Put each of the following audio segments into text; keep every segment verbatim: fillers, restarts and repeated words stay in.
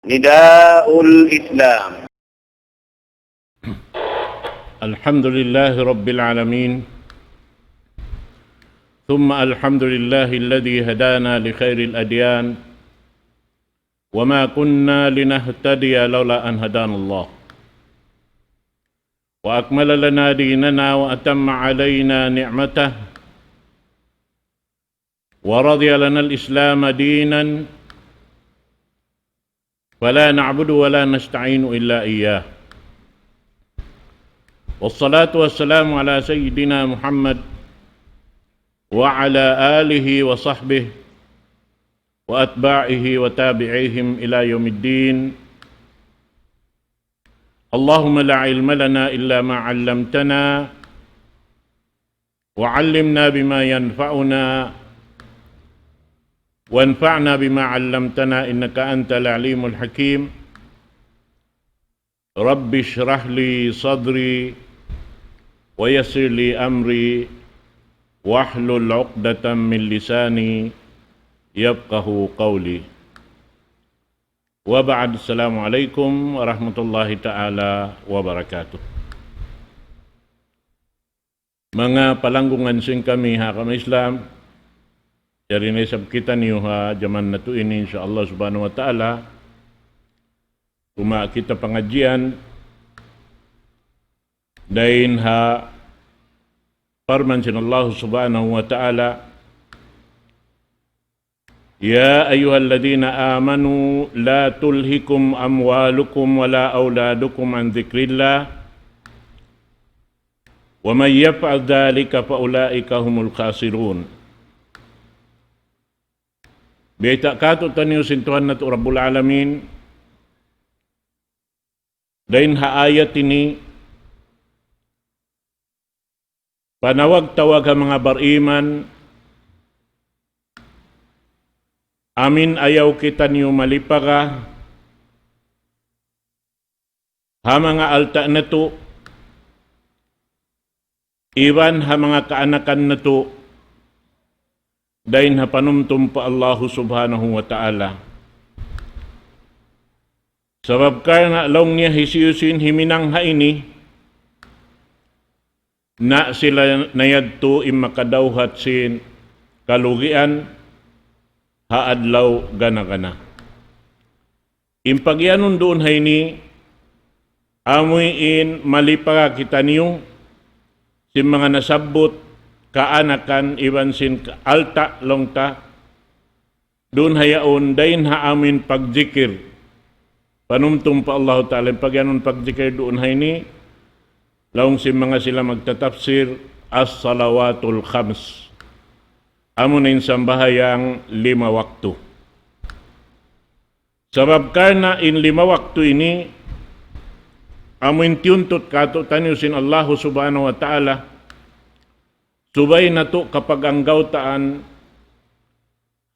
نداء الإسلام. الحمد لله رب العالمين، ثم الحمد لله الذي هدانا لخير الأديان، وما كنا لنهتدي لولا أن هدانا الله، وأكمل لنا ديننا وأتم علينا نعمته، ورضي لنا الإسلام دينا، فلا نعبد ولا نستعين إلا إياه. والصلاة والسلام على سيدنا محمد وعلى آله وصحبه وأتباعه وتابعيهم إلى يوم الدين. اللهم لا علم لنا إلا ما علمتنا، وعلمنا بما ينفعنا، وانفعنا بما علمتنا، إنك أنت العليم الحكيم. رب اشرح لي صدري، ويسر لي أمري، واحلل عقدة من لساني يفقهوا قولي. وبعد، السلام عليكم ورحمة الله تعالى وبركاته. Manga palanggungan sin kami ha agama Islam, yari na isab kitaniyu ha jaman natu' ini, insya Allah subhanahu wa ta'ala, tuma' kita pangadjian dayn ha parman sin Allah subhanahu wa ta'ala, يا أيها الذين آمنوا لا تلهكم أموالكم ولا أولادكم عن ذكر الله ومن يفعل ذلك فأولئك هم الخاسرون. Biyayta' kātu'niyu sin Tuhan natu' Rabbul Alamin, dayn ha ayat ini, panawag-tawag ha manga bariman, amin ayaw kitaniyu malipaga ha manga alta' natu', iban ha manga kaanakan natu', dayn ha panumtum pa Allahu subhanahu wa ta'ala. Sabab karna' laung niya hisiyu-siyu in himinang ha ini, na sila na yadtu in makadawhat sin kalugian ha adlaw gana-gana. In pagiyanun duun ha ini, amuin malipaga kitaniyu sin manga nasabbut, kaanakan, iban sin alta' laung ta, duun ha yaun dayn ha amuin pagjikir. Panumtum pa Allahu Ta'ala, in pagiyanun pagjikir duun ha ini, laung sin manga sila magtatapsir, as-salawatul khams. Amu na in sambahayang lima waktu. Sabab karna' in lima waktu ini, amu in tiyuntut kātu'niyu sin Allahu subhanahu wa ta'ala, subay natu' kapag-anggawtaan,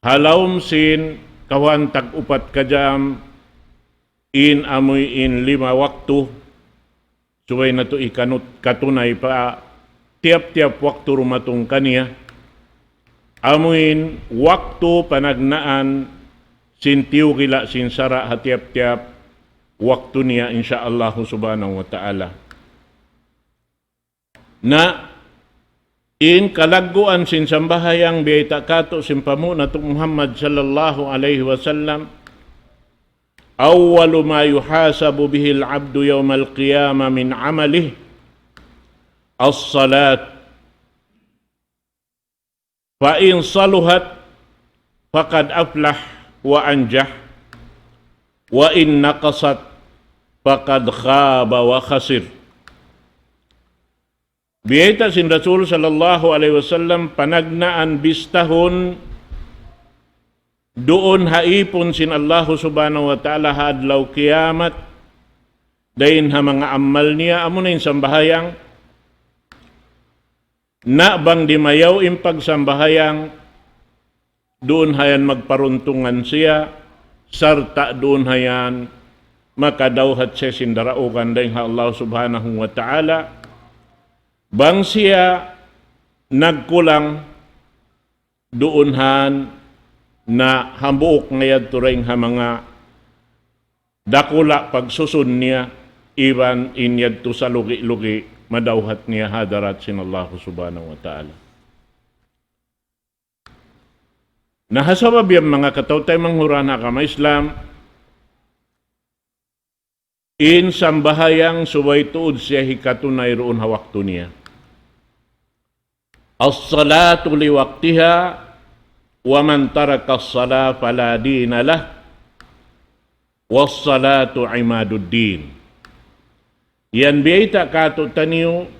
ha lawm sin kawhaan tag-upat ka jam, in amuin lima waktu, subay natu' ikanut katunay pa tiyap-tiyap waktu dumatung kaniya. Amuin waktu panagnaan sin tiyugila' sin sara' ha tiyap-tiyap waktu niya, insya Allah subhanahu wa ta'ala. Na in kalagguan sin sambahayang biyayta' kātu' sin panghu' natu' Muhammad sallallahu alayhi wasallam, أول ما يحاسب به العبد يوم القيامة من عمله الصلاة، فإن صلحت فقد أفلح وأنجح، وإن نقصت فقد خاب وخسر. Biyayta' sin Rasul sallallahu alayhi wasallam, panagnaan bistahun duun ha ipun sin Allahu subhanahu wa ta'ala ha adlaw kiyamat, dayn ha manga amal niya, amuna in sambahayang, na bang dimayaw in pagsambahayang, duun hayan magparuntungan siya, sarta' duun hayan makadawhat siya sin daraugan dayn ha Allah subhanahu wa ta'ala. Bang siya nagkulang, duun hayan na hambuuk ngayad turing ha manga dakula' pagsusun niya, iban in yadtu salugi'-lugi' madawhat niya ha hadarat sin Allah Subhanahu wa Ta'ala. Na ha sabab yan, manga kataw-taymanghuran ha agama Islam, in sambahayang subay tuud siya hikatunay duun ha waktu niya. الصلاة لوقتها ومن ترك الصلاة فلا دين له والصلاة عماد الدين. Yan biyayta' kātu'niyu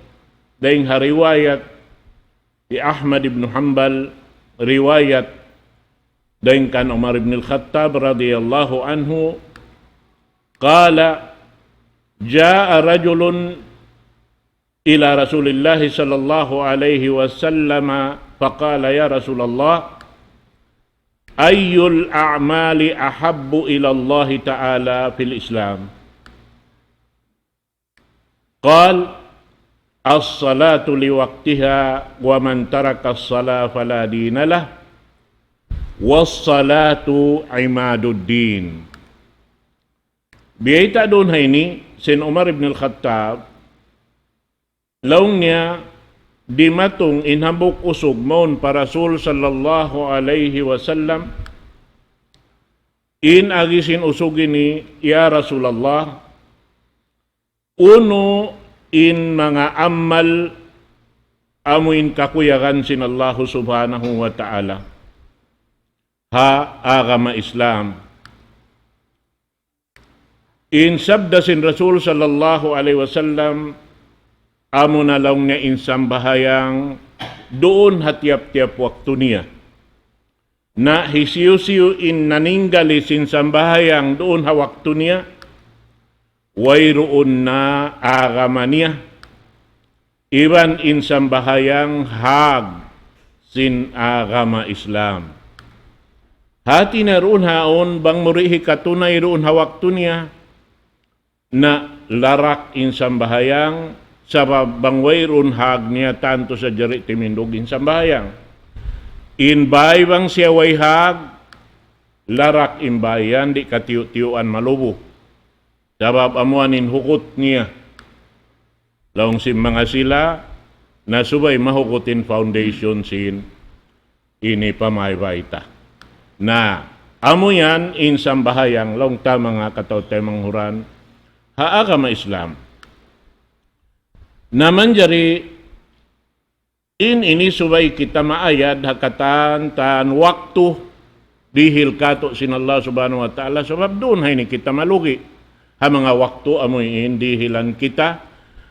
dayn ha riwayat hi Ahmad ibn Hanbal, riwayat dayn kan Umar ibn al-Khattab radiyallahu anhu, قال: جاء رجل إلى رسول الله صلى الله عليه وسلم فقال: يا رسول الله، أي الأعمال أحب إلى الله تعالى في الإسلام؟ قال: الصلاة لوقتها، ومن ترك الصلاة فلا دين له، والصلاة عماد الدين. Biyayta' duun ha ini sin Umar ibn al-Khattab, laung niya, dimatung in hambuuk usug mawn pa Rasul sallallahu alayhi wasallam. In agi sin usug ini, "Ya Rasulullah, unu in manga amal amu in kakuyagan sin Allahu Subhanahu wa Ta'ala ha agama Islam?" In sabda sin Rasul sallallahu alayhi wasallam, amuna laung niya in sambahayang duun ha tiyap-tiyap waktu niya. Na hisiyu-siyu in naninggali sin sambahayang duun ha waktu niya, wayruun na agama niya. Iban in sambahayang hag sin agama Islam. Hati niya duun ha yaun bang mu di' hikatunay duun ha waktu niya, na larak in sambahayang, sabab bang wayruun hag niya tantu sa jari timindug in sambahayang. In bay bang siya way hag, larak in bay yan di' katiyu'-tiyuan malubu. Sabab amuan in hugut niya. Laung sin manga sila, na subay mahugut in foundation sin ini pamaybay ta. Na, amu yan in sambahayang laung ta manga kataw-taymanghuran ha agama Islam. Na manjari in ini subay kita maayad ha katan-katan waktu dihil kātu' sin Allah Subhanahu wa Ta'ala, sabab duun ha ini kita malugi. Ha manga waktu amu in dihilan kita,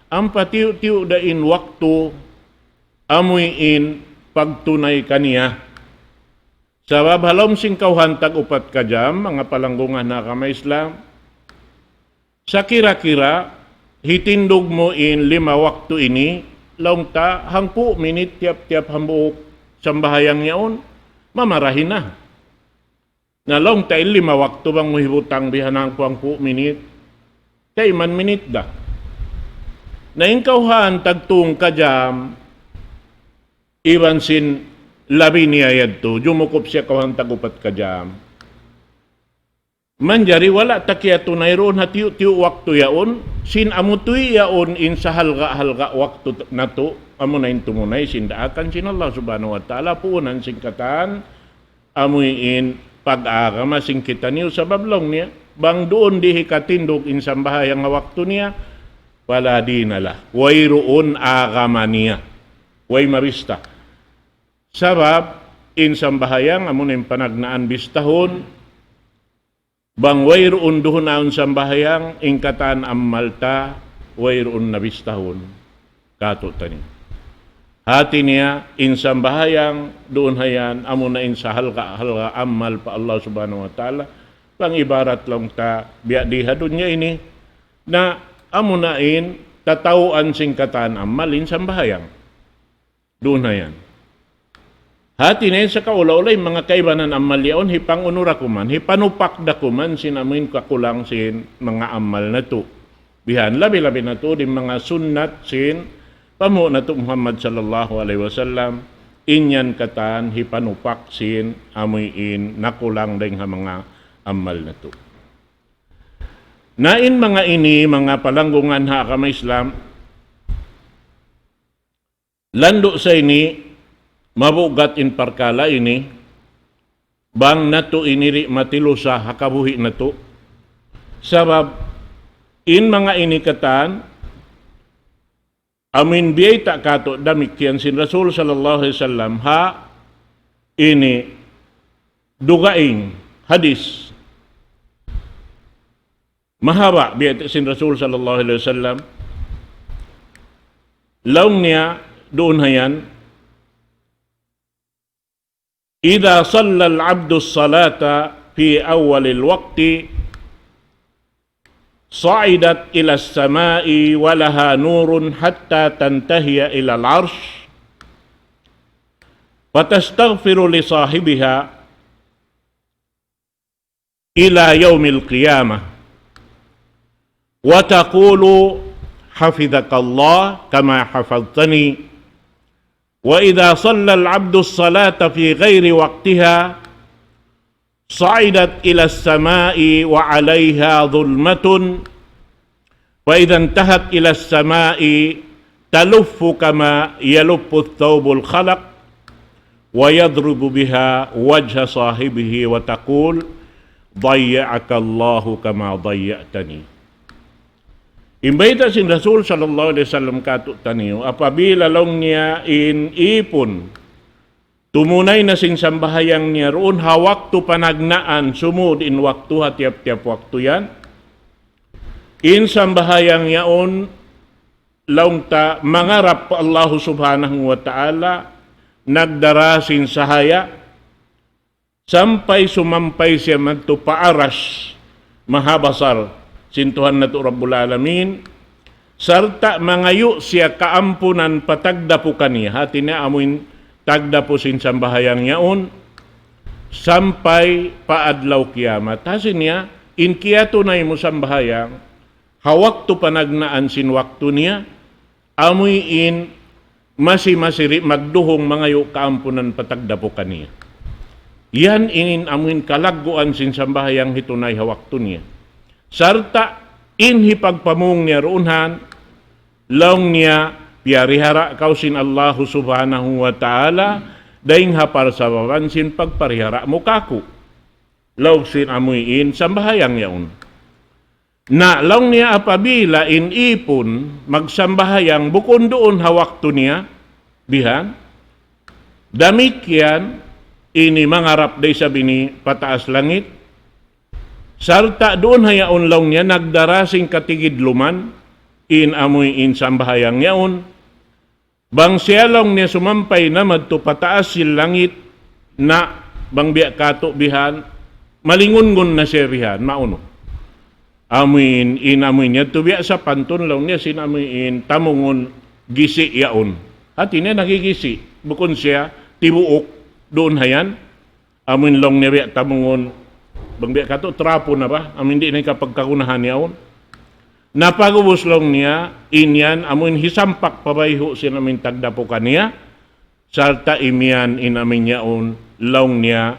ampa tiyu'-tiyu' da in waktu amu in pagtunay kaniya. Sabab ha lawm sin kawhaan tag-upat ka jam, manga palanggungan ha agama Islam, sakira-kira hitindug mu in lima waktu ini, laung ta hangpu' minit tiyap-tiyap hambuuk sambahayang yaun, mamarahi na. Na laung ta in lima waktu bang mu hibutang bihan hangpu' minit, kayman minit da. Na in kawhaan tagtung ka jam, iban sin labi niya yadtu, jumukup siya kawhaan tag-upat ka jam. Manjari wala' ta kiyatunay duun ha tiyu'-tiyu' waktu yaun, sin amu tuud yaun in sahalga'-halga' waktu t-, natu', amuna in tumunay sin daakan sin Allah Subhanahu wa Ta'ala, puunan sin katan, amu in pag-agama sin kitaniyu sabab laung niya, bang duun di' hikatindug in sambahayang ha waktu niya, فلا دين له, wayruun agama niya, way mabista. Sabab, in sambahayang, amuna in panagnaan bistahun, bang wayruun duun awn sambahayang, in katan amal ta, wayruun na bistahun kātu'niyu. Hati niya, in sambahayang, duun ha yan, amuna in sahalga'-halga' amal pa Allah Subhanahu wa Ta'ala, bang ibarat laung ta, biya' di ha dunya ini, na amuna in tatawuan sin katan amal in sambahayang. Duun na yan. Hati niya sa kaula-ula in manga kaibanan amal yaun, hipangunu da kuman, hipanupak da kuman sin amuin kakulang sin manga amal natu'. Bihan, labi-labi natu', di' manga sunnat sin panghu' natu' Muhammad sallallahu alayhi wasallam, in yan katan hipanupak sin amuin nakulang dayn ha manga amal natu'. Na in manga ini, manga palanggungan ha agama Islam, landu' sa ini, mabugat in parkala' ini, bang natu' ini di' matilusa ha kabuhi' natu'. Sabab, in manga ini katan, amin biyayta' katu' damikkiyan sin Rasul sallallahu alayhi wasallam ha ini dugaing hadis. Mahaba' biyayta' sin Rasul sallallahu alayhi wasallam. Laung niya duun hayan, إذا صلى العبد الصلاة في أول الوقت صعدت إلى السماء ولها نور حتى تنتهي إلى العرش فتستغفر لصاحبها إلى يوم القيامة وتقول: حفظك الله كما حفظتني. وإذا صلى العبد الصلاة في غير وقتها صعدت إلى السماء وعليها ظلمة، فإذا انتهت إلى السماء تلف كما يلف الثوب الخلق ويضرب بها وجه صاحبه وتقول: ضيعك الله كما ضيعتني. In bayta' sin Rasul sallallahu alayhi wasallam katu'taniyu, apabila laung niya in ipun, tumunay na sin sambahayang niya duun ha waktu panagnaan, sumud in waktu ha tiyap-tiyap waktu yan. In sambahayang yaun, laung ta mangarap pa Allahu subhanahu wa ta'ala, nagdara sin sahaya, sampay sumampay siya madtu pa Arash mahabasar sin Tuhan natu' Rabbul Alamin, sarta' mangayu' siya kaampunan pa tagdapu kaniya. Hati niya amuin tagdapu sin sambahayang yaun, sampay pa adlaw kiyamat. Hati niya, in kiyatunay mu sambahayang, ha waktu panagnaan sin waktu niya, amuin masi-masi di' magduhung mangayu' kaampunan pa tagdapu kaniya. Yan in amuin kalagguan sin sambahayang hitunay ha waktu niya. Sarta' in hipagpamung niya duun han, laung niya, piyarihara kaw sin Allahu subhanahu wa ta'ala, dayng ha parsababan sin pagparihara mu kaku'. Laung sin amuin sambahayang yaun. Na laung niya apabila in ipun magsambahayang bukun duun ha waktu niya, bihan, damikkiyan ini mangarap da isab ini pataas langit, sarta' duun ha yaun laung niya nagdara sin katigidluman, in amuin sambahayang yaun, bang siya laung niya sumampay na madtu pataas sin langit, na bang biya' katu' bihan, malingun-ngun na siya bihan, maunu. Amuin, in amuin niya, tu biya' sapantun laung niya, sin amuin, tamungun gisi' yaun. Hati niya nagigisi', bukun siya, tibuuk, duun hayan, amuin laung niya biya' tamungun, bang biya' katu' trapo na ba, amuin di' na hikapagkagunahan yaun. Na pag'ubus laung niya, in yan, amuin hisampak pa bayhu' sin amuin tagdapu kaniya, sarta' imiyan in amuin yaun, laung niya,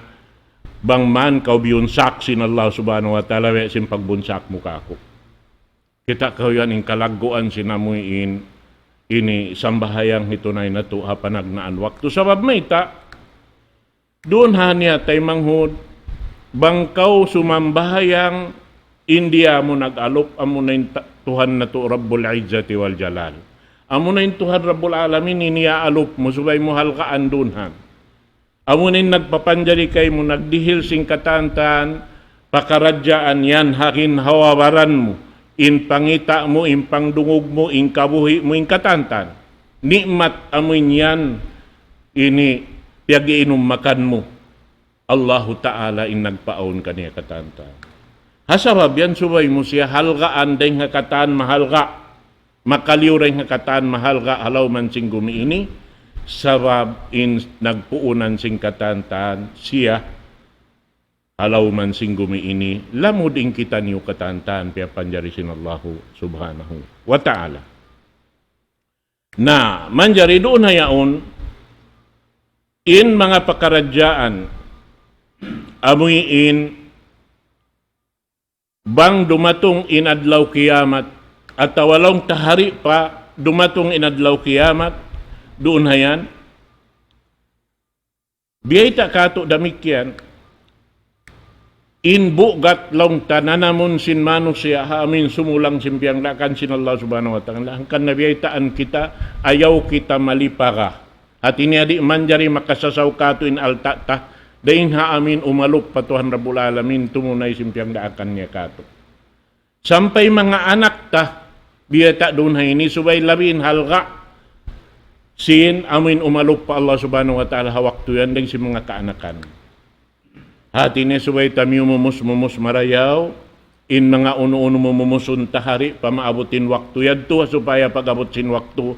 bang man kaw biyunsak sin Allah subhanahu wa ta'ala, biya' sin pagbunsak mu kaku'. Kita' kaw yan in kalagguan sin amuin, ini sambahayang hitunay natu' ha panagnaan waktu. Sabab mayta', duun ha niya taymanghud, bang kaw sumambahayang, in di' mu nag-alup, amuna in ta-, Tuhan natu' Rabbul Izzati wal Jalal. Amuna in Tuhan Rabbul Alamin, in iyaalup mu, subay mu halgaan duun han. Amuna in nagpapanjari kaymu, nagdihil sin katantan, pakaradjaan yan, ha ginhawa-baran mu, in pangita' mu, in pangdungug mu, in kabuhi' mu, in katantan. Ni'mat amuin yan, ini, piyag-iinum makan mu. Allahu Ta'ala in nagpaawn kaniya katantan. Ha sabab yan subay mu siya halgaan dayng ha katan mahalga'. Makaliyu dayng ha katan mahalga' ha lawm sin gumi ini. Sabab in nagpuunan sin katantan siya ha lawm sin gumi ini. Lamud in kitaniyu katantan piyapanjari sin Allahu subhanahu wa ta'ala. Na, manjari duun ha yaun, in manga pakaradjaan, amuin, bang dumatung in adlaw kiyamat, atawa laung ta ha di' pa dumatung in adlaw kiyamat, duun hayan, biyayta' katu' damikkiyan, in bugat laung ta nanamun sin manusiya' ha amuin sumulang sin piyangdaakan sin Allah Subhanahu wa Ta'ala. Hangkan na biyaytaan kita, ayaw kita malipara. Hati niya di' manjari makasasaw katu' in alta' ta, dayn ha amuin umalup pa Tuhan Rabbul Alamin, tumunay sin piyangdaakan niya katu'. Sampay manga anak ta, biyayta' duun ha ini, subay labi in halga' sin amuin umalup pa Allah Subhanahu wa Ta'ala ha waktu yan dayn sin manga kaanakan. Hati niya subay ta miyumumus-mumus marayaw, in manga unu-unu mumumusun ta ha di' pa maabut in waktu yadtu, supaya pag-abut sin waktu,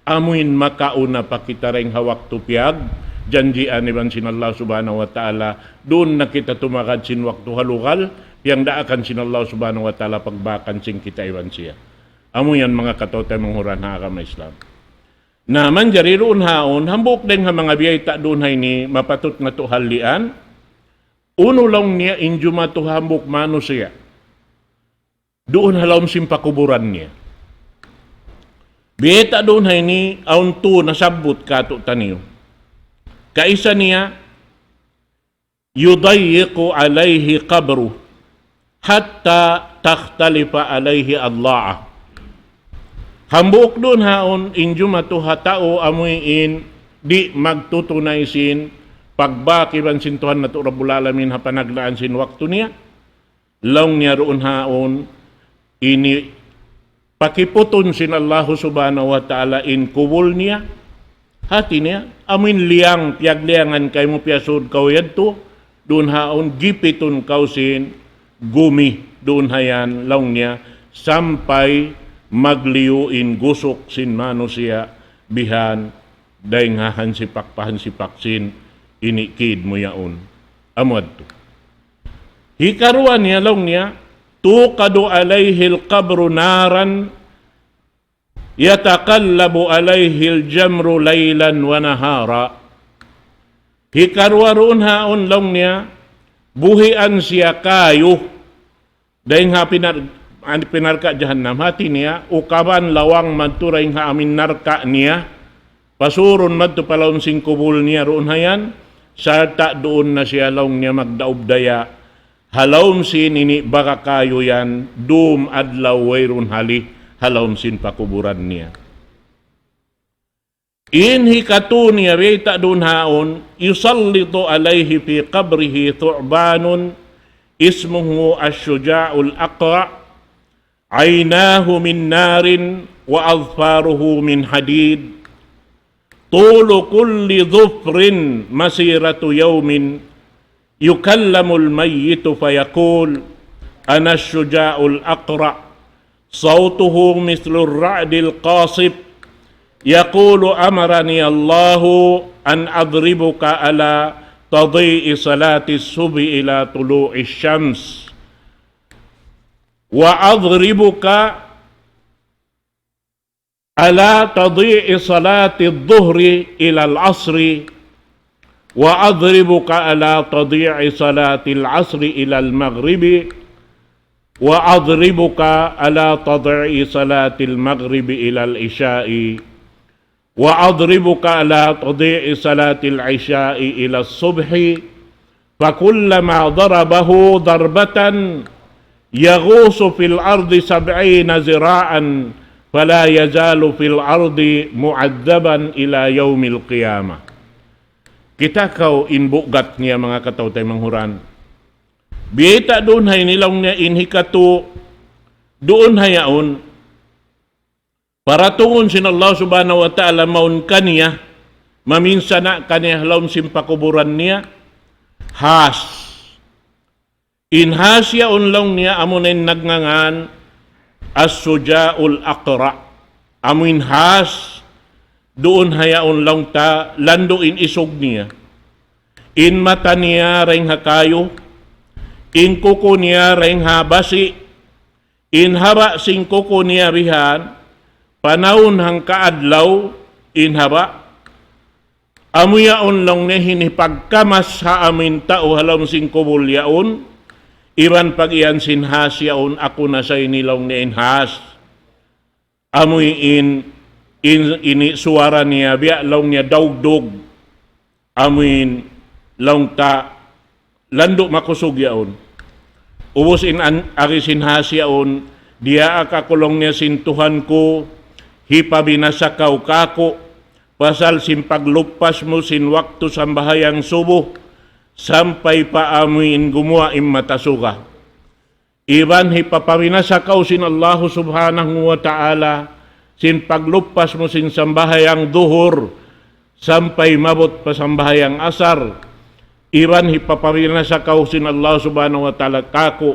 amuin makauna pa kita dayn ha waktu piyagjanjian iban sin Allah Subhanahu wa Ta'ala, duun na kita tumagad sin waktu ha lugal piyangdaakan sin Allah Subhanahu wa Ta'ala, pagbaakan sin kita iban siya. Amu yan manga kataw-taymanghuran ha agama Islam. Na manjari duun haun, hambuuk dayn ha manga biyayta' duun ha ini, mapatut natu' hallian, unu laung niya in jumatu ha hambuuk manusiya'. Duun ha lawm sin pakuburan niya. Biyayta' duun ha ini, awn tū nasabbut katu' taniyu. Kaisa niya, يضيق عليه قبره حتى تختلف عليه أضلاعه. Hambuuk duun haun in jumatu ha tau amuin di' magtutunay sin pagbak iban sin Tuhan natu' Rabbul Alamin ha panagnaan sin waktu niya. Laung niya duun haun, ini pakiputun sin Allahu Subhanahu wa Ta'ala in kubul niya. Hati niya, amuin liyang, piyagliyangan kaymu, piyasud kaw yadtu, duun haun gipitun kaw sin gumi, duun hayan laung niya, sampay magliyu in gusuk sin manusiya' bihan, dayn ha hansipak pa hansipak sin ini kid mu yaun. Amu yadtu. Hikaruwa niya laung niya, توقد عليه القبر نارا يتقلب عليه الجمر ليلا ونهارا. Hikaruwa duun haun laung niya, buhian siya kayu, dayn ha pinar-, an-, pinarka' jahannam. Hati niya, ukaban lawang madtu dayn ha amuin narka' niya, pasurun madtu pa lawm sin kubul niya duun hayan, sarta' duun na siya laung niya magdaub-daya ha lawm sin ini baga kayu yan, dum adlaw wayruun hali ha lawm sin pakuburan niya. In hikatu niya biyayta' duun haun, يسلط عليه في قبره ثعبان اسمه الشجاع الأقرع، عيناه من نار وأظفاره من حديد، طول كل ظفر مسيرة يوم، يكلم الميت فيقول: أنا الشجاع الأقرع، صوته مثل الرعد القاصف، يقول: أمرني الله أن أضربك على تضييع صلاة الصبح إلى طلوع الشمس، وأضربك على تضييع صلاة الظهر إلى العصر، وأضربك على تضييع صلاة العصر إلى المغرب، وأضربك على تضييع صلاة المغرب إلى العشاء، وأضربك على تضييع صلاة العشاء إلى الصبح، فكلما ضربه ضربة يغوص في الأرض سبعين ذراعا فلا يزال في الأرض معذبا إلى يوم القيامة. Kita' kaw in bugat niya, manga kataw-taymanghuran. Biyayta' duun ha ini laung niya in hikatu, duun ha yaun, paratungun sin Allah Subhanahu wa Ta'ala mawn kaniya, maminsana' kaniya ha lawm sin pakuburan niya, has. In has yaun laung niya amu na in nagngangan الشجاع الأقرع. Amu in has, duun ha yaun laung ta, landu' in isug niya. In mata niya dayn ha kayu, in kuku niya dayn ha basi', in haba' sin kuku niya bihan, panawun hangka adlaw, in haba'. Amu yaun laung niya hinipagkamas ha amuin tau ha lawm sin kubul yaun, Iban pag-iyan sin has yaun, aku na sa ini laung niya in has. Amuin, in, ini suwara niya, biya' laung niya daugdug. Amuin, laung ta, landu' makusug yaun. Ubus in an-, agi sin has yaun, diyaak aku laung niya sin Tuhan ku, hipabinasa kaw kāku', pasal sin pagluppas mu sin waktu sambahayang subu, sampay pa amuin gumuwa' in mata suga. Iban hipapabinasa kaw sin Allahu Subhanahu wa Ta'ala, sin pagluppas mu sin sambahayang duhur, sampay maabut pa sambahayang asar. Iban hipapabinasa kaw sin Allah Subhanahu wa Ta'ala kāku',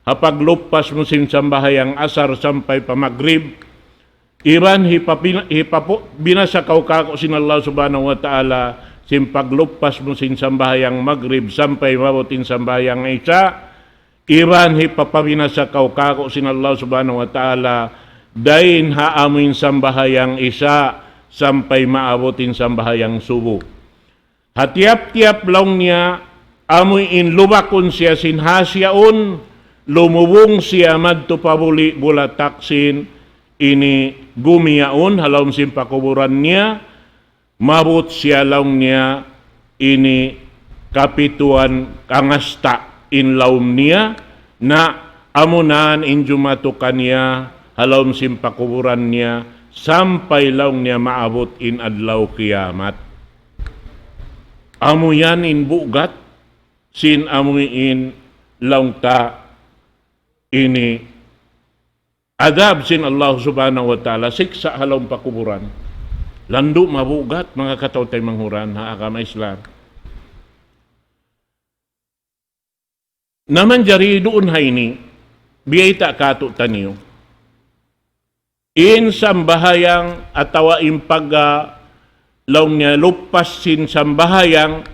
ha pagluppas mu sin sambahayang asar sampay pa magrib. Iban hipapin-, hipapu-, binasa kaw kāku' sin Allah Subhanahu wa Ta'ala, sin pagluppas mu sin sambahayang magrib sampay maabut in sambahayang isya. Iban hipapabinasa kaw kāku' sin Allah Subhanahu wa Ta'ala, dayn ha amuin sambahayang isya sampay maabut in sambahayang subu. Ha tiyap-tiyap laung niya, amuin lubakun siya sin has yaun, lumubung siya madtu pa buli' bulatak sin ini gumi yaun, ha lawm sin pakuburan niya, maabut siya laung niya ini kapituan kangasta' in lawm niya, na amunan in jumatu kaniya, ha lawm sin pakuburan niya, sampay laung niya maabut in adlaw kiyamat. Amu yan in bugat sin amuin laung ta ini adab sin Allah Subhanahu wa Ta'ala, siksa' ha lawm pakuburan. Landu' mabugat, manga kataw-taymanghuran ha agama Islam. Na manjari duun ha ini, biyayta' kātu'niyu. In sambahayang atawa in pag, ah, laung niya luppas sin sambahayang,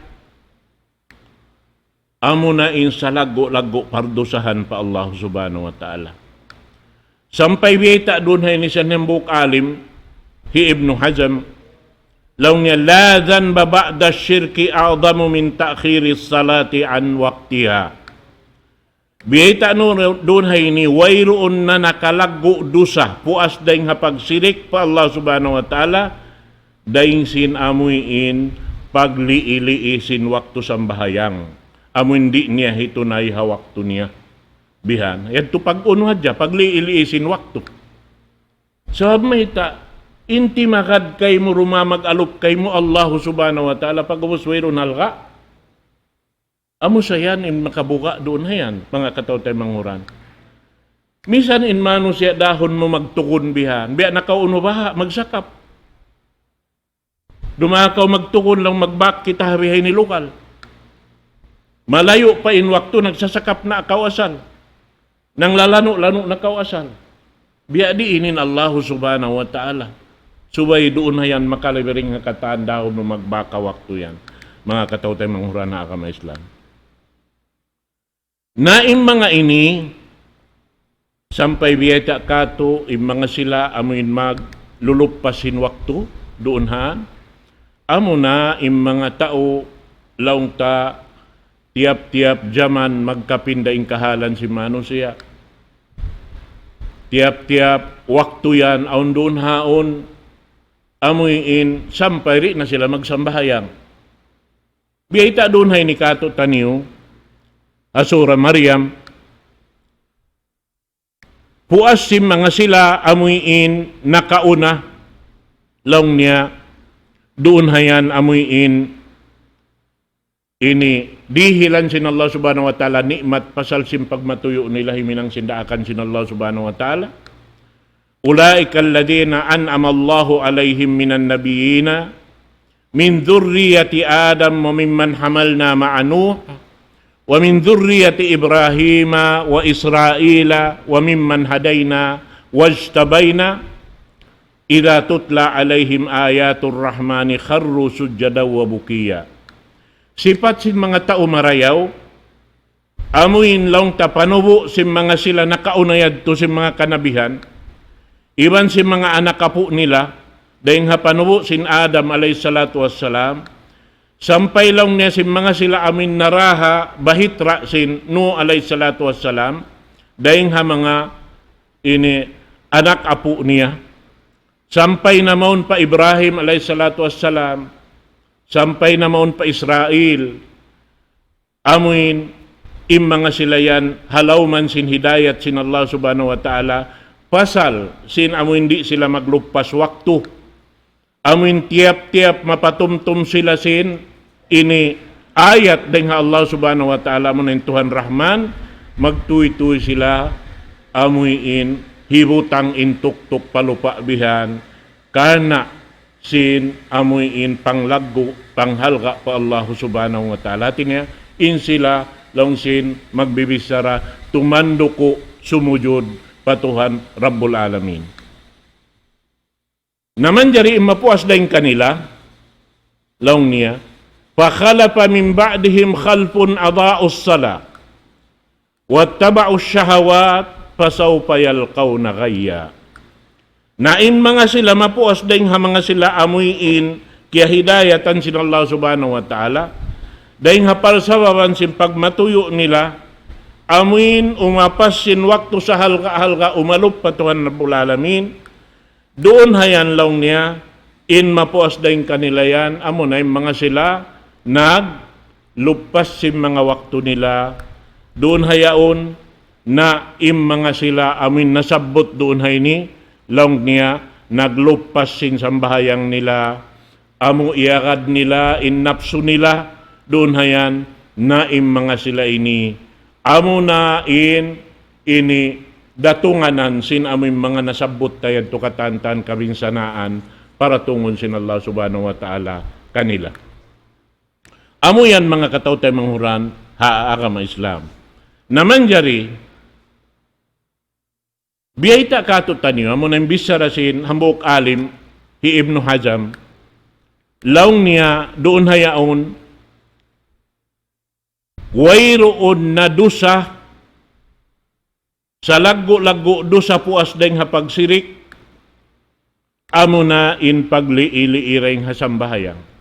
amuna in salaggu'-laggu' pardusahan pa Allah Subhanahu wa Ta'ala. Sampay biyayta' duun ha ini sin hambuuk alim, hi Ibnu Hazm, laung niya, لا ذنب بعد الشرك أعظم من تأخير الصلاة عن وقتها. Biyayta' nu duun ha ini, wayruun na nakalaggu' dusa, puas dayn ha pagsirik pa Allah Subhanahu wa Ta'ala, dayn sin amuin paglii-lii sin waktu sambahayang. Amuin di' niya hitunay ha waktu niya. Bihan. Yadtu pag-unu hadja, paglii-lii sin waktu. Sabab mayta', in timagad kaymu, rumamag-alup kaymu, Allahu Subhanahu wa Ta'ala, pag'ubus wayruun halga'. Amu sa yan in makabuga' duun ha yan, manga kataw-taymanghuran. Misan in manusiya' dahun mu magtugun bihan, biya' na kaw unu baha', magsakap. Dumaga kaw magtugun laung magbak kita ha bihaini lugal. Malayu' pa in waktu nagsasakap na kaw asal. Nanglalanu'-lanu' na kaw asal. Biya' diin in Allahu Subhanahu wa Ta'ala. Subay duun ha yan makalabiring ha katan dahun mu magbak waktu yan. Manga kataw-taymanghuran ha agama Islam. Na in manga ini, sampay biyayta' katu', in manga sila amuin magluluppas sin waktu, duun han. Amuna in manga tau laung ta tiyap-tiyap jaman magkapinda in kahalan sin manusiya'. Tiyap-tiyap waktu yan, awn duun haun, amuin sampay di' na sila magsambahayang. Biyayta' duun ha ini katu'niyu, ha Surah Maryam, puas sin manga sila amuin nakauna, laung niya, duun ha yan amuin ini dihilan sin Allah Subhanahu wa Ta'ala ni'mat pasal sin pagmatuyu' nila himinang sin daakan sin Allah Subhanahu wa Ta'ala. أولئك الذين أنعم الله عليهم من النبيين من ذرية آدم وممن حملنا مع نوح ومن ذرية إبراهيم وإسرائيل وممن هدينا واجتبينا إذا تتلى عليهم آيات الرحمن خروا سجدا وبكيا. Sipat sin manga tau marayaw, amuin laung ta panubu' sin manga sila nakauna yadtu sin manga kanabihan, iban sin manga anak apu' nila, dayn ha panubu' sin Adam alayhi salatu wassalam, Sampay laung niya sin manga sila amuin naraha bahitra' sin Nuh alayhi salatu wassalam, dayng ha manga ini anak apu' niya. Sampay na mawn pa Ibrahim alayhi salatu wassalam, sampay na mawn pa Israil, amuin in manga sila yan ha lawm sin hidayat sin Allah Subhanahu wa Ta'ala, pasal sin amuin di' sila magluppas waktu. Amuin tiyap-tiyap mapatumtum sila sin ini ayat dayng ha Allah Subhanahu wa Ta'ala, amuna in Tuhan Rahman, magtūy-tūy sila amuin hibutang in tuktuk pa lupa' bihan, karna' sin amuin panglaggu', panghalga' pa Allah Subhanahu wa Ta'ala. Hāti niya, in sila laung sin magbibichara, tumanduku', sumujud pa Tuhan Rabbul Alamin. Na manjari in mapuas dayn kanila, laung niya, فخلف من بعدهم خلف أضاعوا الصلاة واتبعوا الشهوات فسوف يلقون غيا. Na in manga sila mapuas dayn ha manga sila amuin kiyahidayatan sin Allah Subhanahu wa Ta'ala, dayn ha parsababan sin pagmatuyu' nila, amuin umapas sin waktu sahalga'-halga' umalup pa Tuhan Rabbul Alamin, duun ha yan laung niya, in mapuas dayn kanila yan, amuna in manga sila nagluppas sin manga waktu nila, duun ha yaun, na in manga sila amuin nasabbut duun ha ini, laung niya, nagluppas sin sambahayang nila, amu iyagad nila in napsu nila, duun ha yan, na in manga sila ini, amuna in ini datunganan sin amuin manga nasabbut ta yadtu katan-katan kabinsanaan paratungun sin Allah Subhanahu wa Ta'ala kanila. Amu yan manga kataw-taymanghuran ha agama Islam. Na manjari, biyayta' kātu'niyu, amuna in bichara sin hambuuk alim, hi Ibnu Hazm, laung niya duun ha yaun, wayruun na dusa, salaggu'-laggu' dusa puas dayn ha pagsirik, amuna in paglii-lii dayn ha sambahayang.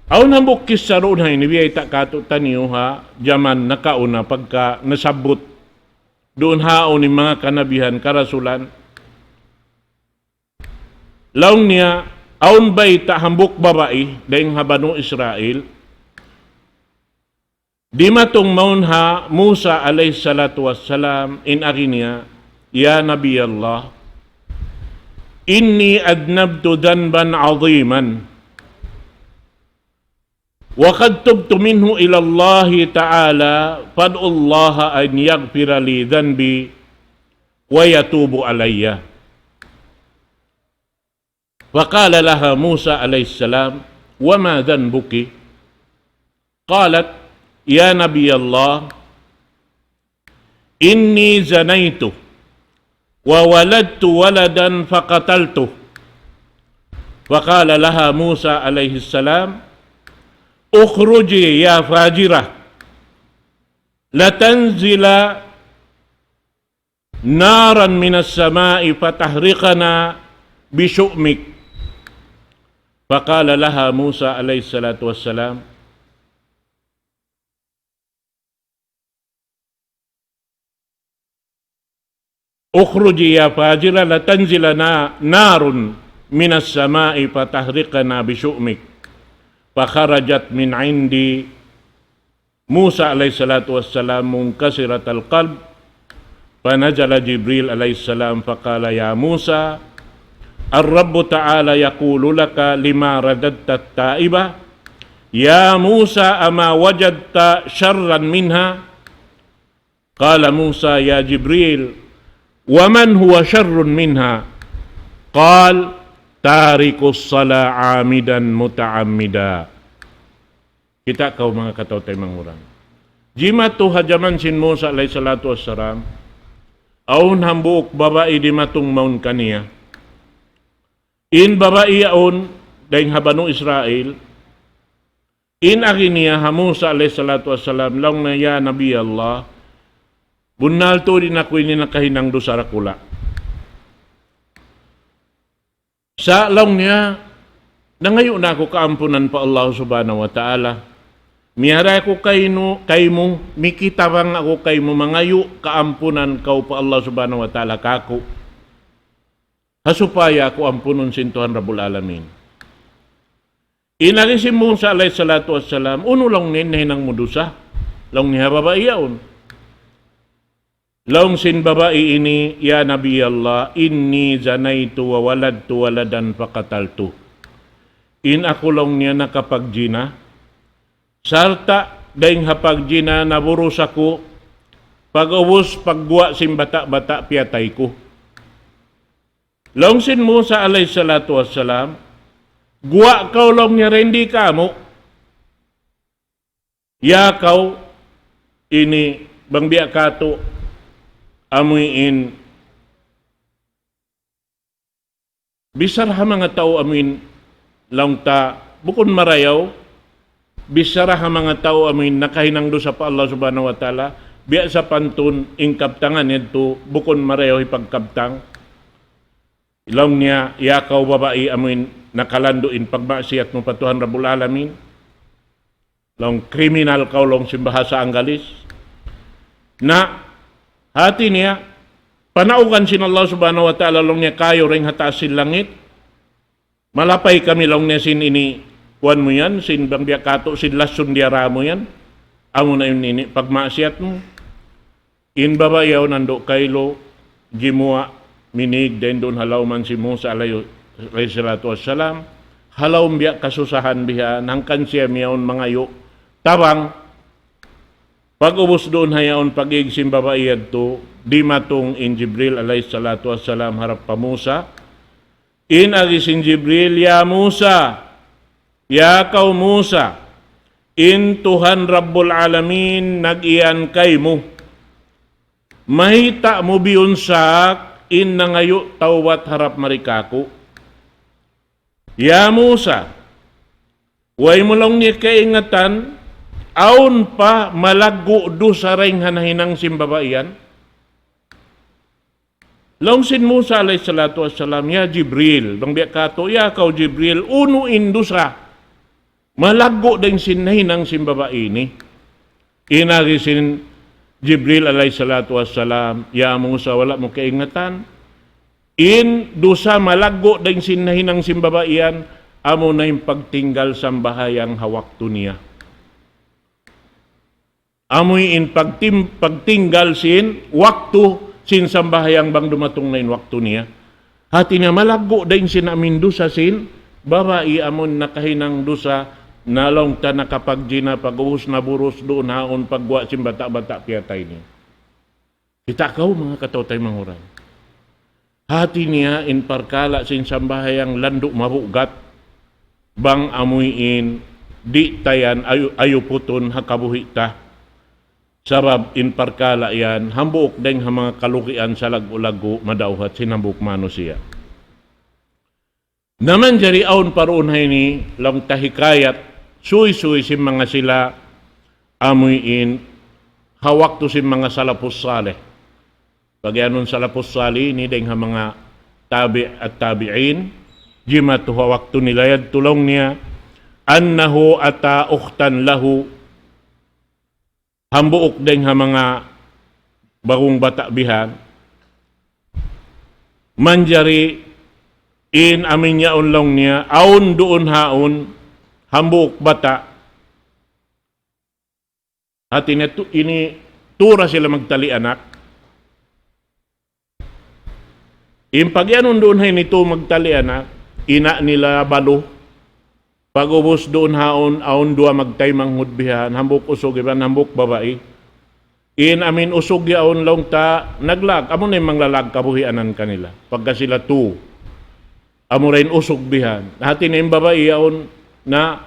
Awn hambuuk kissa duun ha ini, biyayta' kātu'niyu ha jaman nakauna pagka nasabbut duun ha yaun in manga kanabihan, karasulan. Laung niya, awn bayta' hambuuk babai dayn ha Banu Israil, dimatung mawn ha Musa alayhi salatu wassalam, in agi niya, يا نبي الله، إني أذنبت ذنبا عظيما وقد تبت منه إلى الله تعالى، فادع الله أن يغفر لي ذنبي ويتوب علي. فقال لها موسى عليه السلام: وما ذنبك؟ قالت: يا نبي الله، إني زنيت وولدت ولدا فقتلته. فقال لها موسى عليه السلام: اخرجي يا فاجرة، لتنزل نارا من السماء فتحرقنا بشؤمك. فقال لها موسى عليه الصلاة والسلام: اخرجي يا فاجرة، لتنزل نا-، نار من السماء فتحرقنا بشؤمك. فخرجت من عند موسى عليه الصلاة والسلام منكسرة القلب، فنزل جبريل عليه السلام فقال: يا موسى، الرب تعالى يقول لك: لما رددت التائبة؟ يا موسى، أما وجدت شرا منها؟ قال موسى: يا جبريل، ومن هو شر منها؟ قال: تارك الصلاة عامدا متعمدا. Kita' kaw manga kataw-taymanghuran. Jimatu ha jaman sin Musa alayhi salatu wassalam, awn hambuuk babai dimatung mawn kaniya. In babai yaun, dayn ha Banu Israil, in agi niya ha Musa alayhi salatu wassalam, laung niya, "Ya Nabi Allah, bunnal tuud in aku ini nakahinang dusa dakula'." Sa' laung niya, Nangayu' na aku kaampunan pa Allah Subhanahu wa Ta'ala. Miyari aku kaynu, kaymu, mikitabang aku kaymu, mangayu' kaampunan kaw pa Allah Subhanahu wa Ta'ala kāku'. Ha supaya aku ampunun sin Tuhan Rabbul Alamin. In agi hi Musa alayhi salatu wassalam, unu laung niya in nahinang mu dusa? Laung niya ha babai yaun. Laung sin babai ini, "Ya Nabi Allah, إني زنيت وولدت ولدا فقتلته." In aku laung niya nakapagjina, sarta' dayng ha pagjina naburus aku, pag'ubus pagguwa' sin bata'-bata' piyatay ku. Laung sin Musa alayhi salatu wassalam, "Guwa' kaw laung niya dindi kāmu'. Ya kaw ini bang biya' katu' amuin bichara ha manga tau amuin laung ta bukun marayaw, bichara ha manga tau amuin nakahinang dusa pa Allah Subhanahu wa Ta'ala, biya' sapantun in kabtangan yadtu bukun marayaw hipagkabtang." Laung niya, "Ya kaw babai amuin nakalandu' in pagmaksiyat mu pa Tuhan Rabbul Alamin." Laung, "Kriminal kaw," laung sin bahasa Anggalis. Na, hati niya, panaugan sin Allah Subhanahu wa Ta'ala laung niya kayu dayng ha taas sin langit. Malapay kami laung niya sin ini, kuwan mu yan, sin bang biya' katu', sin lasun diyara mu yan. Amu na in ini, pagmaksiyat mu. In babai yaun nandu' kaylu, jimuwa', minīg dayn duun ha lawm hi Musa alayhi, alayhi salatu wassalam, ha lawm biya' kasusahan bihan, hangkan siya miyaun mangayu' tabang. Pag'ubus duun ha yaun pag-īg sin babai yadtu, dimatung in Jibril alayhi salatu wassalam harap pa Musa. In agi sin Jibril, "Ya Musa, ya kaw Musa, in Tuhan Rabbul Alamin nag-iyan kaymu. Mayta' mu biyunsak in nangayu' tawbat harap mari kāku'? Ya Musa, way mu laung niya kaingatan, awn pa malaggu' dusa dayng ha nahinang sin babai yan?" Laung sin Musa alayhi salatu wassalam, "Ya Jibril," bang biya' katu', "Ya kaw Jibril, unu in dusa malaggu' dayng sin nahinang sin babai ini?" In agi sin Jibril alayhi salatu wassalam, "Ya Musa, wala' mu kaingatan. In dusa malaggu' dayng sin nahinang sin babai yan, amu na in pagtinggal sambahayang ha waktu niya." Amu in pagtim-, pagtinggal sin waktu sin sambahayang bang dumatung na in waktu niya. Hati niya malaggu' dayng sin amuin dusa sin babai amun nakahinang dusa, na laung ta nakapagjina, pag'ubus naburus duun ha yaun pagguwa' sin bata'-bata' piyatay niya. Kita' kaw manga kataw-taymanghuran. Hati niya in parkala' sin sambahayang landu' mabugat, bang amuin di' ta yan ayu-, ayuputun ha kabuhi' ta. Sabab in parkala' yan, hambuuk dayng ha manga kalugian salaggu'-laggu' madawhat sin hambuuk manusiya'. Na manjari awn pa duun ha ini laung ta hikayat, suysuy sin manga sila amuin ha waktu sin manga salafus salih. Pag-iyanun salafus salih ini dayng ha manga tabi' at-tabi'in, jimatu ha waktu nila yadtu laung niya, أنه أتى أختا له. Hambuuk dayng ha manga bawung bata' bihan. Manjari in amuin yaun laung niya, awn duun ha yaun, hambuuk bata'. Hati niya tu-, ini tura sila magtali anak. In pag-iyanun duun ha ini tu magtali anak, ina' nila balu. Pag'ubus duun ha yaun, awn duwa magtaymanghud bihan, hambuuk usug iban hambuuk babai. In amuin usug yaun laung ta naglag, amu na in manglalag kabuhianan kanila. Pagka sila tu, amu ra in usug bihan. Hati niya in babai yaun na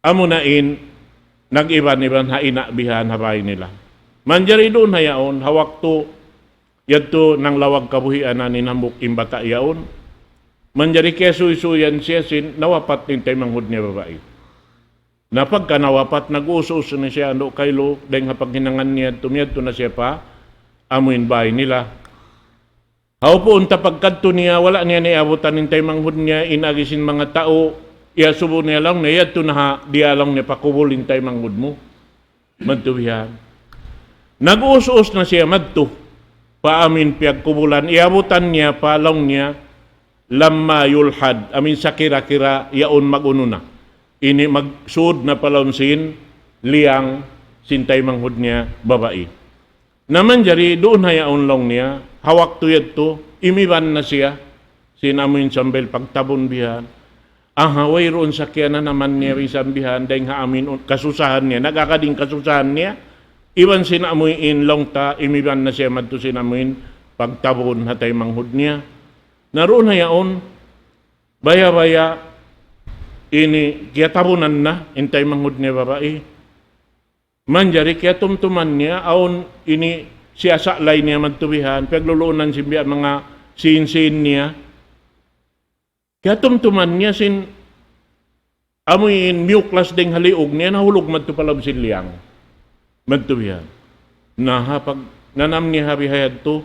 amu na in nag-iban-iban ha ina' bihan ha bāy nila. Manjari duun ha yaun, ha waktu yadtu nanglawag kabuhianan in hambuuk in bata' yaun. Manjari kiyasuysuyan siya sin nawapat in taymanghud niya babai. Na pagka nawapat, nag-uus-us na siya, andu' kaylu, dayng ha paghinangan niya, tumiyadtu na siya pa amuin bāy nila. Hawpu unta pagkadtu niya, wala' niya naiyabutan in taymanghud niya, in agi sin manga tau, iyasubu niya laung niya, yadtu na ha, diya laung niya pa kubul in taymanghud mu. Madtu bihan. Nag-us-us na siya madtu. Pa amin piyagkubulan, iyabutan niya pa laung niya, lamma yulhad, amin sakira-kira yaun mag-unu na. Ini magsud na pa laung sin liyang sin taymanghud niya babai. Na manjari duun ha yaun laung niya, ha waktu yadtu, imiban na siya, sin amuin sambil pagtabun bihan. Aha, wayruun sakiyanan naman niya bisan bihan, dayng ha amin un-, kasusahan niya, nag-agad in kasusahan niya, iban sin amuin laung ta, imiban na siya madtu sin amuin pagtabun ha taymanghud niya. Na duun ha yaun, baya-baya ini kiyatabunan na, in taymanghud niya babai. Manjari kiyatumtuman niya, awn ini siya sa' lay niya madtu bihan, piyagluluunan sin biya' manga sin-sin niya. Kiyatumtuman niya sin amuin miyuklas dayng ha liug niya, nahulug madtu pa lawm sin liyang. Madtu bihan. Na ha pag nanam niya ha bihayadtu,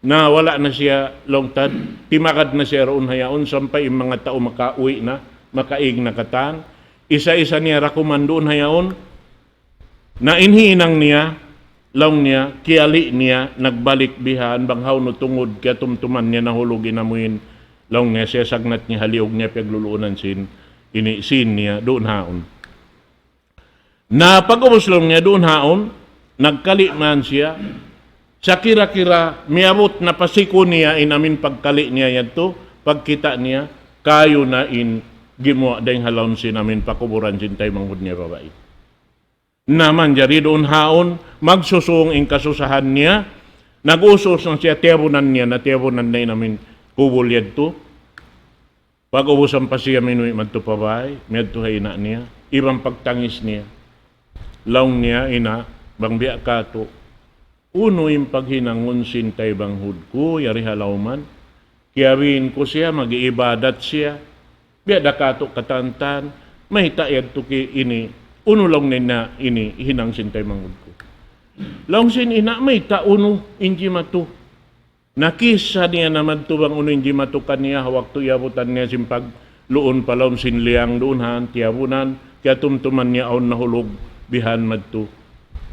na wala' na siya laung ta, timagad na siya duun ha yaun, sampay in manga tau makauwi' na, makaig na katan. Isa-isa niya rakuman duun ha yaun, na in hinang niya, laung niya, kiyali' niya, nagbalik bihan, bang hawnu tungud, kiyatumtuman niya nahulug in amuin, laung niya, siya sagnat niya ha liug niya, piyagluluunan sin, ini, sin niya, duun haun. Na pag-ubus laung niya duun haun, nagkali' man siya, sakira-kira, miyabut na pa siku niya, in amin pagkali' niya yadtu, pagkita' niya, kayu na in gimuwa' dayng ha lawm sin amin pakuburan sin taymanghud niya babai. Na manjari duun haun, magsusung in kasusahan niya, nag-us-us na siya, tiyabunan niya, na tiyabunan na in amin kubul yadtu. Pag-ubus ampa siya minuwi' madtu pa bāy, miyadtu ha ina' niya, iban pagtangis niya. Laung niya, "Ina', bang biya' katu', unu in paghinangun sin taymanghud ku, yari ha lawman? Kiyabin ku siya, mag-iibadat siya. Biya' da katu' katantan, mayta' yadtu ki ini, unu laung niya ini hinang sin taymanghud ku?" Laung sin ina', "Mayta' unu in jimatu?" Na kissa niya na madtu bang unu in jimatu kaniya ha waktu iyabutan niya sin pagluun pa lawm sin liyang duun han, tiyabunan, kiyatumtuman niya awn nahulug bihan madtu.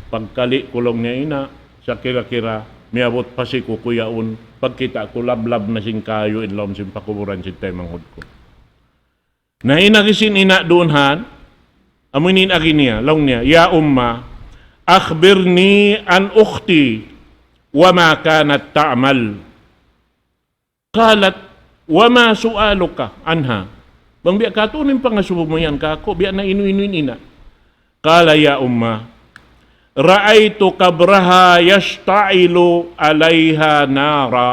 Pagkali' ku laung niya ina', sakira-kira, miyabut pa siku ku yaun, pagkita' ku lablab na sin kayu in lawm sin pakuburan sin taymanghud ku. Na in agi sin ina' duun han, amu in agi niya, laung niya, "يا أمة، أخبرني عن أختي وما كانت تعمل." قالت: "وما سؤالك عنها؟" Bang biya' katu' in pangasubu mu yan kāku', biya' na inu-inu in ina'. قال: "يا أمة، رأيت قبرها يشتعل عليها نارا."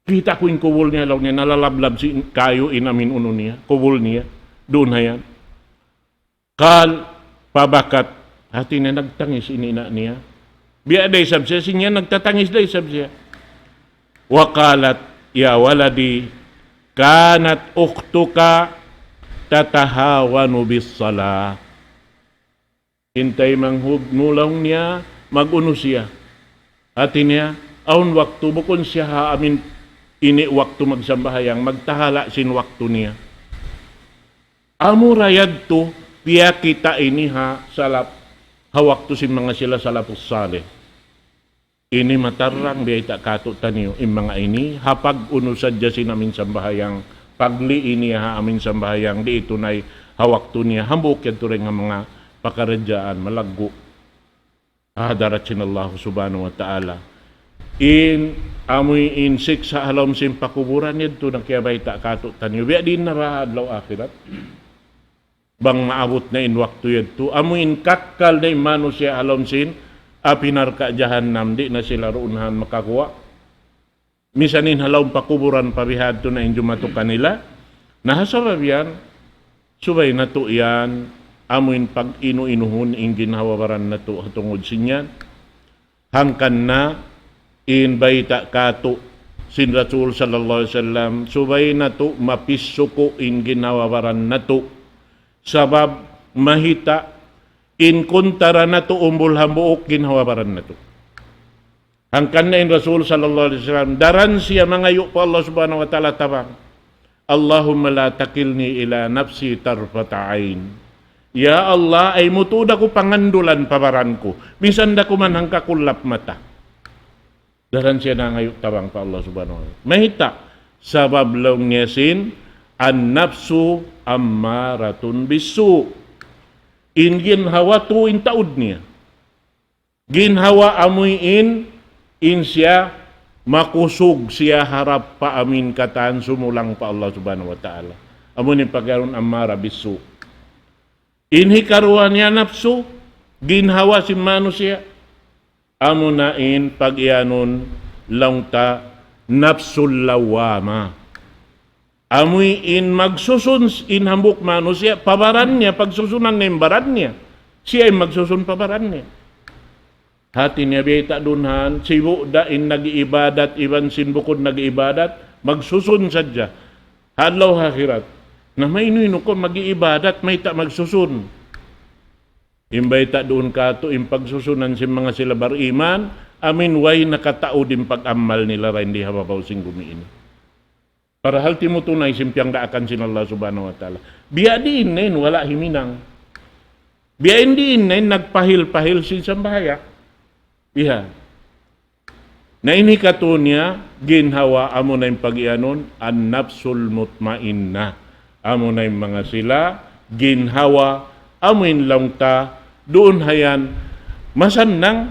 Kita' ku in kubul niya, laung niya, nalalablab sin kayu in amin unu niya, kubul niya. Duun ha yan. قال: فبكت. Hāti niya nagtangis in ina' niya. Biya' da isab siya, sin yan nagtatangis da isab siya. وقالت: "يا ولدي، كانت أختك تتهاون بالصلاة." In taymanghud mu laung niya, mag-unu siya. Hāti niya, awn waktu bukun siya ha amin ini waktu magsambahayang, magtahala' sin waktu niya. Amura yadtu, piyakita' ini ha salaf, ha waktu sin manga sila salafus salih. Ini matarrang biyayta' kātu'niyu, in manga ini, ha pag-unu sadja sin amin sambahayang, pagli' ini ha amin sambahayang, di' tunay ha waktu niya, hambuuk yadtu dayn ha manga pakaradjaan, malaggu'. Ha hadarat sin Allah subhanahu wa ta'ala. In, amuin siksa' ha lawm sin pakuburan yadtu na kiyabayta' kātu'niyu. Biya' diin na ra ha adlaw akhirat. Bang maabut na in waktu yadtu, amu in kakkal na in manusiya' ha lawm sin api narka' jahannam, di' na sila duun han makaguwa'. Misan in ha lawm pakuburan pa bihadtu na in jumatu kanila. Na ha sabab yan, subay natu' yan, amu in pag-inu-inuhun in ginhawa-baran natu' ha tungud sin yan. Hangkan na in bayta' kātu' sin Rasul sallallahu alayhi wasallam, subay natu' mapissuku' in ginhawa-baran natu'. Sabab mahita' in kuntara natu' umbul hambuuk ginhawa-baran natu'. Hangkan na in Rasul sallallahu alayhi wasallam, daran siya mangayu' pa Allah subhanahu wa ta'ala tabang. اللهم لا تكلني إلى نفسي طرفة عين. Ya Allah, ayaw mu tuud aku pangandulan pa baran ku. Minsan da kuman hangka kullap mata. Daran siya nangayu' tabang pa Allah subhanahu wa ta'ala. Mayta'? Sabab laung niya sin, النفس أمارة بالسوء. In ginhawa tuud in taud niya. Ginhawa amuin in, in siya makusug siya harap pa amuin katan sumulang pa Allah subhanahu wa ta'ala. Amuin pag'anun أمارة بالسوء. In hikaruwa niya napsu, ginhawa sin manusiya'. Amuna in pag'iyanun laung ta نفس لوامة. Amuin magsusun in hambuuk manusiya', pa baran niya, pagsusunan niya in baran niya. Siya in magsusun pa baran niya. Hati niya biyayta' duun han, sibu' da in nag-iibadat, iban sin bukun nag-iibadat, magsusun sadja. Ha adlaw akhirat. Na maynu-maynu kaw mag-iibadat, mayta' magsusun. In bayta' duun katu', in pagsusunan sin manga sila bariman, amuin way nakataud in pag-amal nila dayn di ha babaw sin gumi ini. Parahal timutunay sin piyangdaakan sin Allah subhanahu wa ta'ala. Biya' diin na in wala' himinang. Biya' diin na in nagpahil-pahil sin sambahayang. Biya'. Na in hikatu niya, ginhawa amuna in pag'iyanun, النفس المطمئنة. Amuna in manga sila, ginhawa, amuin laung ta, duun hayan, masannang,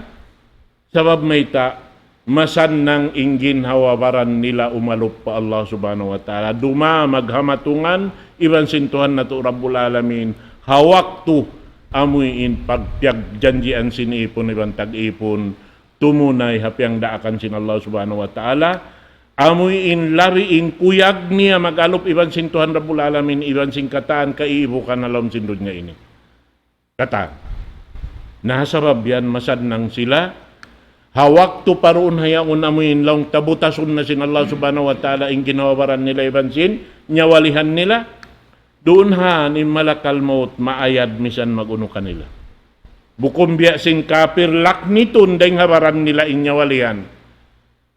sabab mayta', masannang in ginhawa baran nila umalup pa Allah subhanahu wa ta'ala. Duma maghamatungan, iban sin Tuhan natu' Rabbul Alamin, ha waktu amuin pagpiyagjanjian sin ipun iban tag-ipun, tumunay ha piyangdaakan sin Allah subhanahu wa ta'ala, amuin labi in kuyag niya mag-alup iban sin Tuhan Rabbul Alamin, iban sin katan kaibukan ha lawm sin dunya ini. Katan. Na sabab yan masannang sila, ha waktu pa duun hayaun amuin laung ta butasun na sin Allah subhanahu wa ta'ala in ginhawa baran nila iban sin nyawalihan nila, duun han in malakal maut maayad misan mag-unu kanila. Bukun biya' sin kapir laknitun dayng ha baran nila in nyawalihan.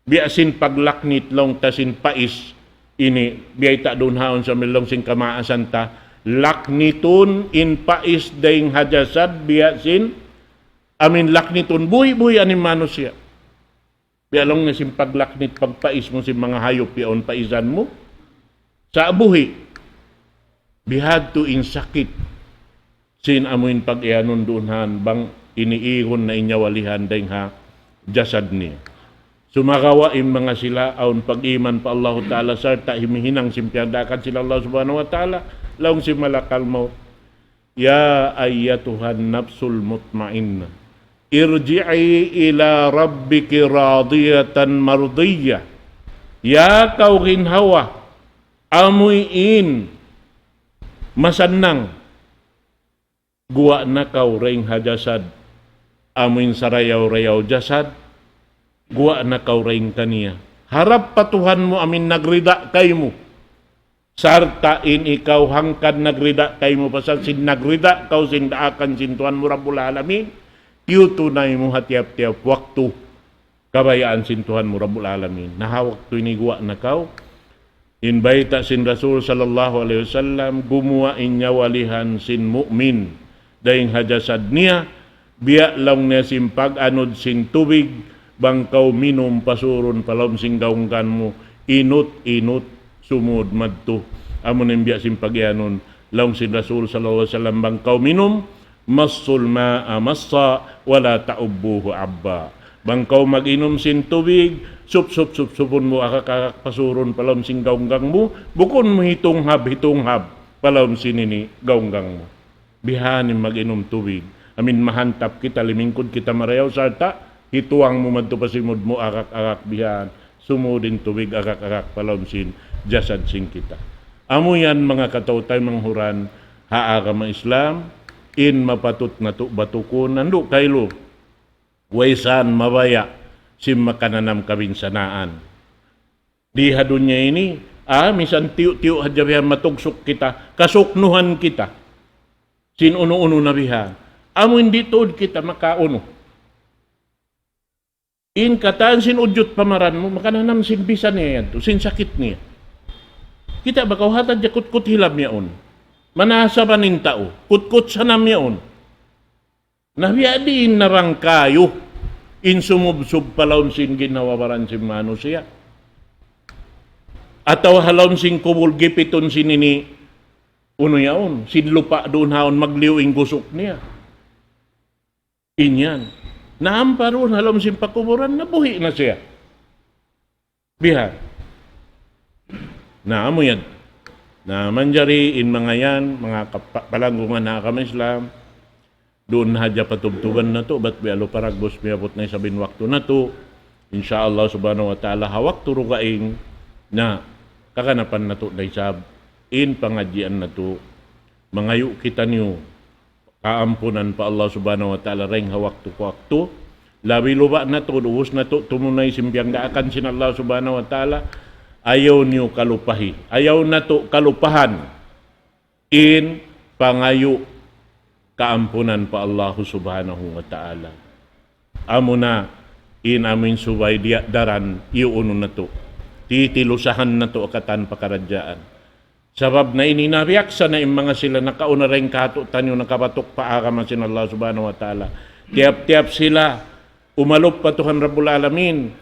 Biya' sin paglaknit laung ta sin pais ini, biyayta' duun haun sa' laung sin kamaasan ta, laknitun in pais dayng ha jasad, biya' sin, amuin laknitun, buhi'-buhian in manusiya'. Biya' laung niya sin paglaknit, pagpais mu sin manga hayup, yaun paisan mu. Sa' buhi'. Bihadtu in sakit. Sin amuin pag'iyanun duun han bang iniigun na in nyawalihan dayng ha jasad niya. Sumagawa' in manga sila awn pag-iman pa Allahu Ta'ala sarta' himihinang sin piyagdaakan sin Allah Subhanahu wa Ta'ala, laung sin malakal maut, يا أيتها النفس المطمئنة ارجعي إلى ربك راضية مرضية. Ya kaw ginhawa, amuin masannang. Guwa' na kaw dayng ha jasad, amuin sarayaw-rayaw jasad, guwa' na kaw dayng kaniya. Harap pa Tuhan mu amuin nagrida kaymu. Sarta' in ikaw hangkan nagrida kaymu, pasal sin nagrida kaw sin daakan sin Tuhan mu Rabbul Alamin, tiyutunay mu ha tiyap-tiyap waktu kabayaan sin Tuhan mu Rabbul Alamin. Na ha waktu ini guwa' na kaw, in bayta' sin Rasul sallallahu alayhi wasallam, gumuwa' in nyawalihan sin mu'min dayng ha jasad niya, biya' laung niya sin pag-anud sin tubig, bang kaw minum pasurun pa lawm sin gaunggan mu, inut-inut sumud madtu. Amu na in biya' sin pag-iyanun, laung sin Rasul sallallahu alayhi wasallam, bang kaw minum, مصوا الماء مصا ولا تعبوه عبا. Bang kaw mag-inum sin tubig, sup-sup-sup-supun mu akak-akak pasurun pa lawm sin gaunggang mu, bukun mu hitunghab-hitunghab pa lawm sin ini gaunggang mu. Bihan in mag-inum tubig. Amuin mahantap kita, limingkud kita marayaw sarta', hituwang mu madtu pa simud mu akak-akak bihan. Sumud in tubig akak-akak pa lawm sin jasad sin kita. Amu yan manga kataw-taymanghuran ha agama Islam, in mapatut natu' batukun, andu' kailu, waysan mabaya' sin makananam kabinsanaan. Di ha dunya ini, ah, misan tiyu'-tiyu' hadja bihan matugsuk kita, kasuknuhan kita sin unu-unu na bihan. Amu in di' tuud kita makaunu. In katan sin ujut pamaran mu, makananam sin bisa niya yadtu, sin sakit niya. Kita' ba kaw hatad ya kutkut hilam yaun. Manasaban in tau, kutkut sanam yaun. Na biya' diin na bang kayu, in sumubsub pa lawm sin ginhawa-baran sin manusiya'. Atawa ha lawm sin kubul gipitun sin ini, unu yaun, sin lupa' duun haun magliyu in gusuk niya. In yan. Naam pa duun ha lawm sin pakuburan, nabuhi' na siya. Bihan. Na, amu yan. Na, manjari in manga yan, manga kapa-, palanggungan ha agama Islam, duun na hadja patubtuban natu', bat biya' lu paragbus miyabut na isab in waktu natu'. Insya Allah subhanahu wa ta'ala, ha waktu dugaing na kaganapan natu' na isab in pangadjian natu'. Mangayu' kitaniyu kaampunan pa Allah subhanahu wa ta'ala dayn ha waktu pa waktu. Labi luba' natu', ubus natu' tumunay sin piyangdaakan sin Allah subhanahu wa ta'ala. Ayaw niyu kalupahi. Ayaw natu' kalupahan in pangayu' kaampunan pa Allah subhanahu wa ta'ala. Amuna in amin subay diya' daran iyuunun natu'. Titilusahan natu' katan pakaradjaan. Sabab na ini nabiyaksa na in manga sila nakauna dayn kātu'niyu nakabatuk pa agama sin Allah subhanahu wa ta'ala. Tiyap-tiyap sila umalup pa Tuhan Rabbul Alamin.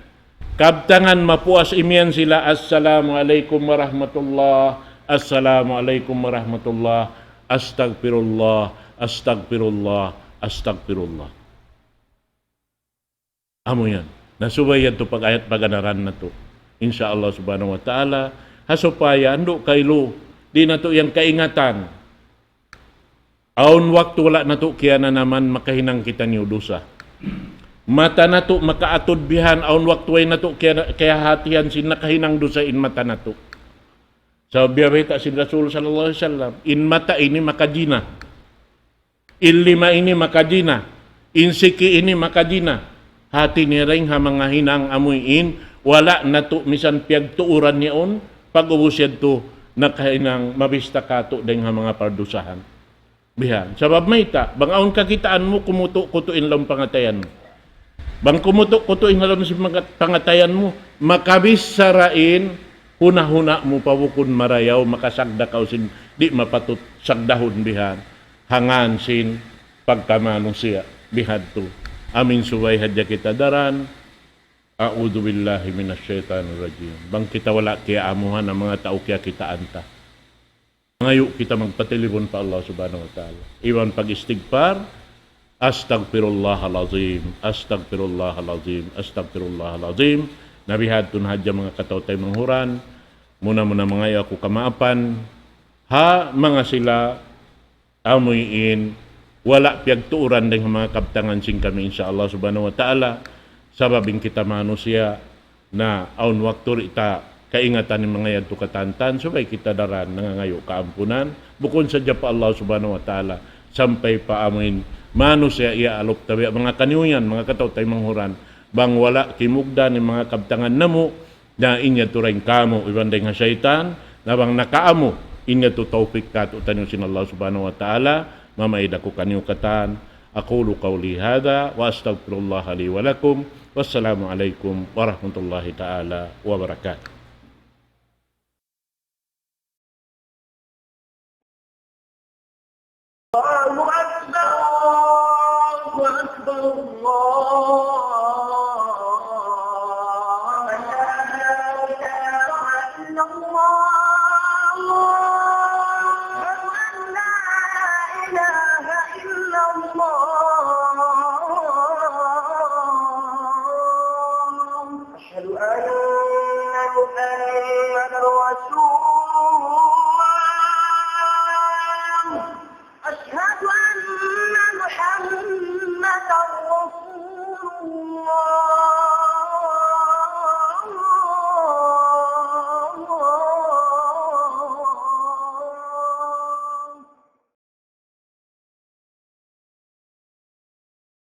Kabtangan mapuas imiyan sila, "Assalamu alaykum warahmatullah, assalamu alaykum warahmatullah, astagfirullah, astagfirullah, astagfirullah." Amu yan. Na subay yadtu pag-ayat paganaran natu'. Insya Allah subhanahu wa ta'ala, ha supaya andu' kailu, di' natu' yan kaingatan. Awn waktu wala' natu' kiyananaman, makahinang kitaniyu dusa. Mata natu' makaatud bihan, awn waktu way natu' kiya-, kiyahatihan sin nakahinang dusa in mata natu'. Sabab biya' bayta' sin Rasul sallallahu alayhi wasallam, in mata ini makajina. In lima ini makajina, in siki ini makajina. Hati niya dayn ha manga hinang amuin, wala' natu' misan piyagtuuran yaun, pag-ubus yadtu nakahinang mabista kātu' dayn ha manga pardusahan. Bihan. Sabab mayta', bang awn kakitaan mu, kumutu'-kutu' in lawm pangatayan mu. Bang kumutu'-kutu' in ha lawm sin manga-, pangatayan mu, makabichara in huna-huna mu pa bukun marayaw, makasagda kaw sin di' mapatut sagdahun bihan. Ha ngān sin pagkamanusiya' bihadtu. Amin subay hadja kita daran. A'udhu billahi minash shaitanir rajim. Bang kita wala' kiyaamuhan, in manga tau kiyakitaan ta. Mangayu' kita magpatilibun pa Allah subhanahu wa ta'ala. Iban pag-istigfar, "Astagfirullahal azim, astagfirullahal azim, astagfirullahal azim." Na bihadtu na hadja manga kataw-taymanghuran. Muna-muna mangayu' aku kamaapan. Ha manga sila amuin wala' piyagtuuran dayn ha manga kabtangan sin kami, insya Allah subhanahu wa ta'ala. Sabab in kita manusiya', na awn waktu di' ta kaingatan in manga yadtu katantan, subay kita daran nangangayu' kaampunan, bukun sadja pa Allah subhanahu wa ta'ala, sampay pa amuin manusiya' iyaalup ta biya' manga kaniyu yan, manga kataw-taymanghuran, bang wala' kimugdan in manga kabtangan namu', na in yadtu dayn kāmu' iban dayn ha saytan, na bang nakaamu, in yadtu tawfik kātu'niyu sin Allah subhanahu wa ta'ala, mamaid aku kaniyu katan, أقول قولي هذا وأستغفر الله لي ولكم. والسلام عليكم ورحمة الله تعالى وبركاته. الله أكبر، الله أكبر، الله أكبر.